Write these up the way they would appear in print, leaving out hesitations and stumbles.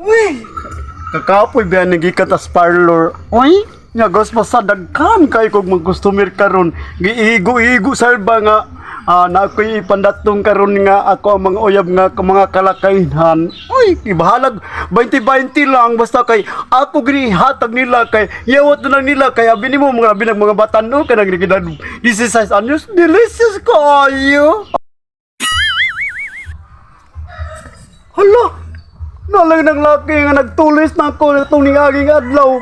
Uy! Kakapoy ba gikan tas parlor? Uy! Nga gas pa sa dagkan kay kog mag customer karon. Giigo-igo sir ba nga na ako'y ipandatong karon nga ako ang mga uyab nga mga kalakainhan. Uy, ibahalag 20-20 lang basta kay ako gini hatag nila kay yawat na lang nila kay abi nimo mga labi ng mga batan-o kanang gidan 16 anyos, delicious kaayo. Hala! Nalang ng laki nga nagtulis na ako itong niaging adlaw.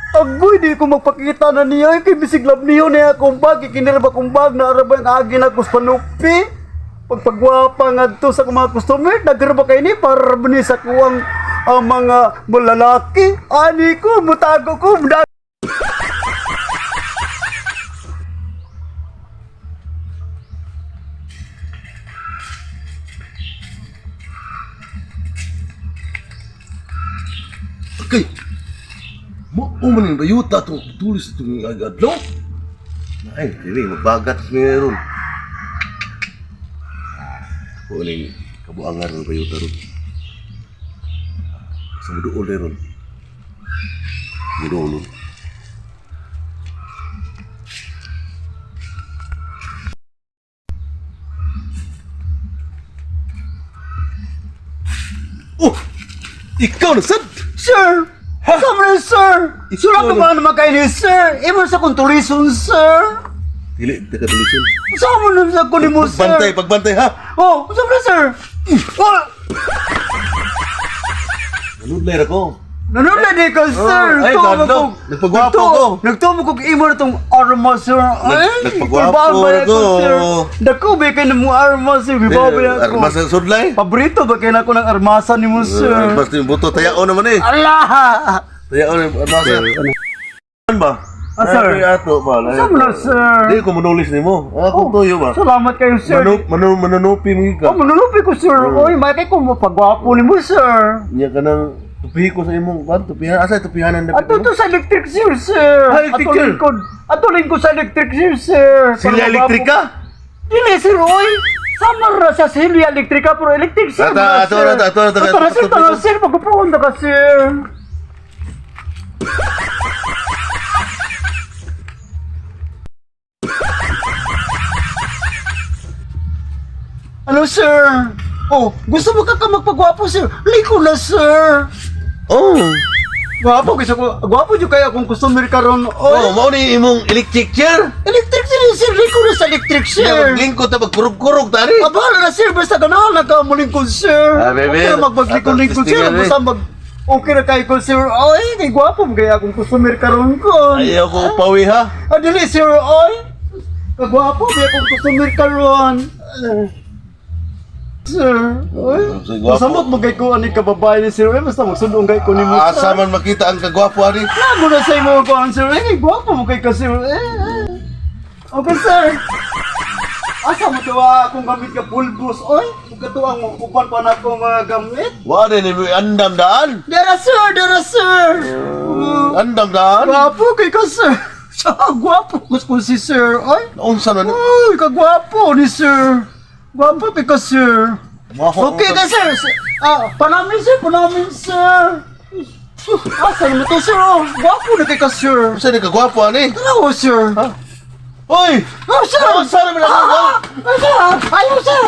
Agoy, di ko magpakita na niya. Kay bisiglab niyo niya akong bag. Ikinira ba akong bag na araba ang agi na ako sa panupi. Pagpagwapa nga to sa mga customer, nagra ba kayo ni para ba ni sa kuwang ang mga malalaki? Ani ko, mutago ko, Okay. Mo man yung rayuta itong tulis itong adlaw. Ay, dili magbagat meron. Kuning kabuangan ng rayuta ron. Sa muduol na ron. Muduol. Oh! Ikaw na sad! Sir! Summer, sir! Sulat Ikaw ko ba naman kayo ni sir? Imo sa kong tulison, sir! Dili, teka tulisin. Saan mo naman sa kunin mo, sir? Pagbantay, pagbantay ha! Oh, saan na, sir? Oh, Nanudlay ra ko. nanunod di ka, sir! Oh, ay, Tumo gadlo. kong- Nagpagwapo ko. Nagtumo kong imo na tong arma, sir. Ay, Nagpagwapo kulbaan ba na ko. sir? Dako ba kayo ng mga arma, sir? Gibaw ba ako? Armas sa sudlay. Paborito ba kayo na ako ng armasa ni mo, sir? Armas yung buto. Tayao naman eh. Allah! Tayao na armas. Ano ba? Ah, sir. Ay, ato ba? Saan mo na, sir? Di ko manulis nimo. Ako tuyo ba? Salamat kayo, sir. Manu manu manunupi mo ka. Oh, manunupi ko, sir. Oy, may kay ko mapagwapo ni mo, sir. Nya ka nang tupihi ko sa imong kan tupihan asa tupihanan dapat. Ato to sa electric sir, sir. Ah, electric Ato chair. lingkod. Ato lingkod sa electric sir, sir. Sila Para elektrika? Dili, sir, oy. Sama ra sa silya elektrika pero electric sir. Ato, mga, ato, sir. ato, ato, ato, Ato na, sir, ato, ato na, ato. sir. Magpupunta ka, sir. Ano, sir? Oh, gusto mo ka magpagwapo, sir? Liko na, sir. Oh. Gwapo, gusto ko. Gwapo jud kaya kung customer karon. Oh, Oy, mao ni imong electric chair. electric sir, sir. Liko na sa electric, sir. Maglingkod ta magkurog-kurog tani. Abala na sir, basta ganahan na ka mulingkod sir. Ah, baby. Okay na magpaglingkod-lingkod sir, Ato, basta mag... Okay na kayo ko sir. Ay, kay gwapo mo kaya akong customer karon ko. Ayaw ko upawi ha. Ah, dili sir, ay. Kagwapo ba akong customer karon. Ah, sir, ay. Sa gwapo. Masamot mo kay ko ani kababae ni sir. Ay, basta magsudong kay ko nimo Asa sir. man makita ang kagwapo ani? Lamo na sa imo ko sir. Ay, kay gwapo mo kay ka sir. Eh, eh. Okay sir. Asa mo tuwa akong gamit ka pulbos, oy? Ug kato ang uban pa na akong mga gamit. Wa ni mo andam daan. Dara sir, dara sir. Andam daan. Gwapo kay ka sir. Sa gwapo ko si sir, oy. Unsa na ni? Uy, kagwapo ni sir. Gwapo kay ka sir. Maho- Okay ka sir. Ah, panamin sir, panamin sir. Asa naman to sir? Oh, gwapo na kay ka sir. Unsa ni kagwapo ani? Hello sir. Oy! Oh, sir! Unsa na man ang Ah, ah, sir! Ayaw, sir!